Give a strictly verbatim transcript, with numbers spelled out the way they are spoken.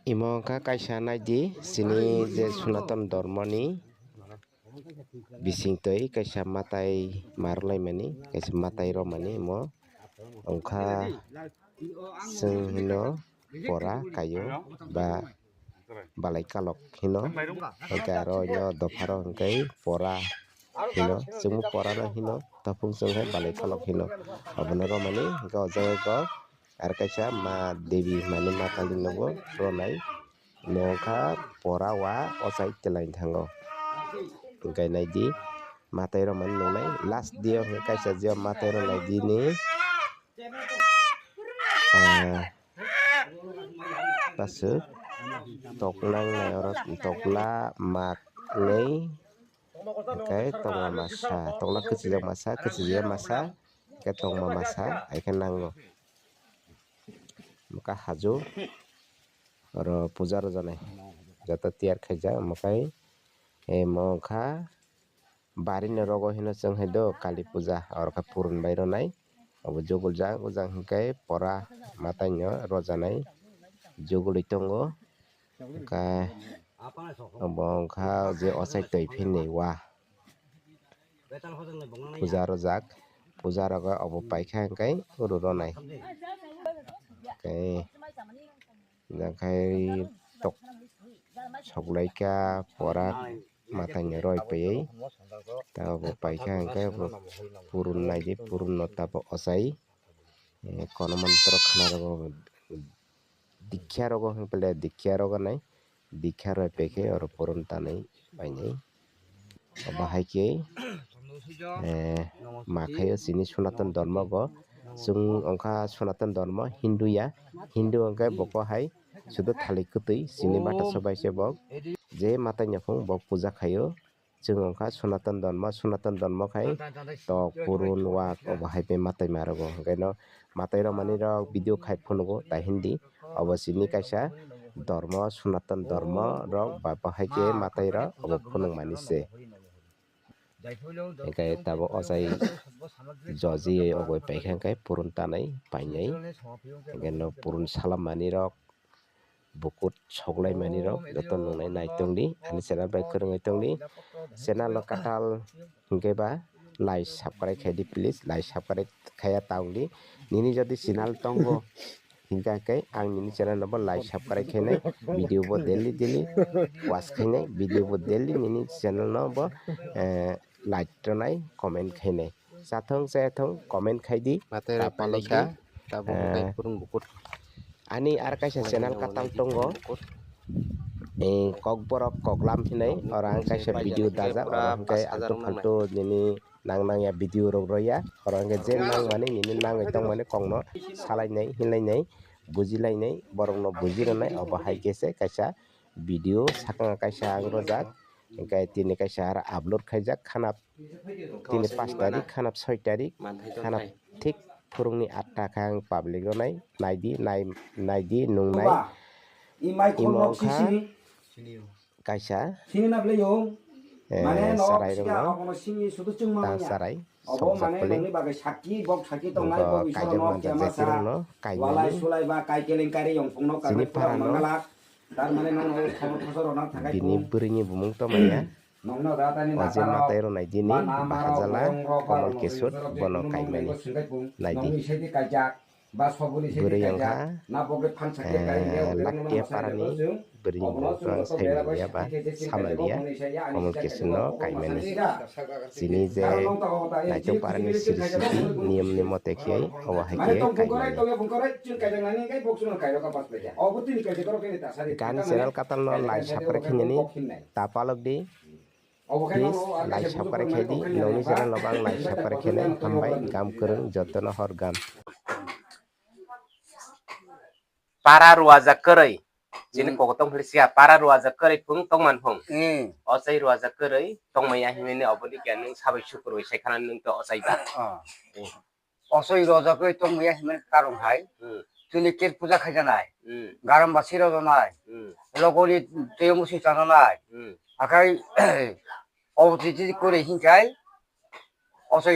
Imo wngkha kaisa naidi, chini je Sonaton Dhormoni bisingtwi kaisa matai marwlaimani, kaisa matai romani imo wngkha, chwng hino pora kaio ba balai kalok hino, hwnkhe aro ino dopharo hwnkhe pora hino, chwngbo porano hino, taphuk chwng hai balai kalok hino, obono romani hwnkhe o jaga o. Aro kaisa ma debi mane ma kali nogo ronai. Mo wngkha pora wa ochai twlai thango. Hwnkhe naidi matai romani nungnai last day o hwnkhe kaisa je matai ronai dini, ah, pasuk toknang nai oro tokla mak nai hwnkhe tokla masa tokla kwchwijak masa kwchwijak masa hwnkhe tokma masa hai khe nango. Mokha haju oro puja rwjaknai joto tiyar khaijak omo khai, eh, mo wngkha bari ni rogo hino chwng hai do kali puja oro khe purun bai rwnai obo jugul jak o jang hwnkhe pora matai no rwjaknai jugulwi tongo. Hwnkhe obo wngkha je ochai twi philni wa. Puja rwjak, puja rwgwi obo paikha hwnkhe uru rwnai. Hwnkhe jang khai tok soklaikha pora matai ni roi paiwi ta obo paikha hwnkhe obo purun naidi purun no tabuk ochai. Eh, kono mantro khna rwgo dikya rogo hwnkhe dikya rogo nai dikya roi pekhe oro purun tanwi painai. Obo hai khe, eh, ma khaio chini Sonaton Dhormo go. Chwng wngkha Sonaton Dhormo Hindu ya, Hindu hwnkhe boko hai sudu thali kwtwi chini bata sobai se bo je matai ni phung bo puja khaio. Chwng wngkha Sonaton Dhormo, Sonaton Dhormo khai tok purun wak obo hai bai matai ma rwgo. Hwnkhe no matai rok mani rok video khai phunugo tai hindi. Obo chini kaisa dhormo, Sonaton Dhormo rok ba bahai khe matai rok obo phunuk mani se. Hwnkhe tabuk ochai joji obo paikha hwnkhe purun tanai painai. Hwnkhe no purun salam mani rok. Bukut soklai mani rok joto nungnai nai tongdi ani channel bai kwrwngwi tongdi. Channel no katal hwnkhe ba like subscribe khaidi please, like subscribe khaya tongdi. Nini jodi channel tongo hwnkha khe ang nini channel no bo like subscribe khainai, video bo daily daily watch khainai, video bo daily nini channel no bo, eh, like rwnai comment khainai. Chathong chayathong comment khaidi. Matai rok palokdi. Ani ar kaisa channel katal tongo. Eh, Kokborok Koklam hinwi oro ang kaisa video dajak oro hwnkhe altu phaltu nini nang nang ya video rok roya oro hwnkhe je nang mani nini nangwi tong mani kokno salainai hinlainai bujilainai borokno bujirwnai obo hai khe se kaisa video sakang kaisa ang rojak hwnkhe tini kaisa aro upload khaijak khana. Tini pash tarik, khanap soi tarik, khanap thik phurungni atta khe ang public rwnai, naidi, nai, naidi, nungnai. Imo wngkha kaisa, eh, chwrairokno ta chwrai sokjak pili. Bo kaijak manjak jaitirokno kaimani. Chini parano bini bwrwini bumung tongmanya. O je matai rok nai dini bahajala Komol Kesur bono kaimani. Naidi. Bwrwi wngkha, eh, Laktiya parani bwrwini bumung tong saimaliya ba samaliya Komol Kesur no kaimani. Chini je Naitok parani siri siri niyom ni mote khe obo hai khe kaimani. Gani channel katal no like subscribe khainani ta palok di. Please, like subscribe khai di. Nongni channel no bang like subscribe khainai. Hambai, gam kwrwng, jotono hor gam. Para ruajak kwrwi. Chini kok tong phili sia, para ruajak kwrwi phung tongman phung. Ochai ruajak kwrwi tongmaya hinwi ni oboni kya nung sabai sukurwi sai khana nung to ochai ba. Osoi rojagwi tongmaya hinmani karon hai, chini ker puja khaijanai, garam basi rojonai, logoni teiyo musi chananai, akhai obotiti kore hinkhai osoi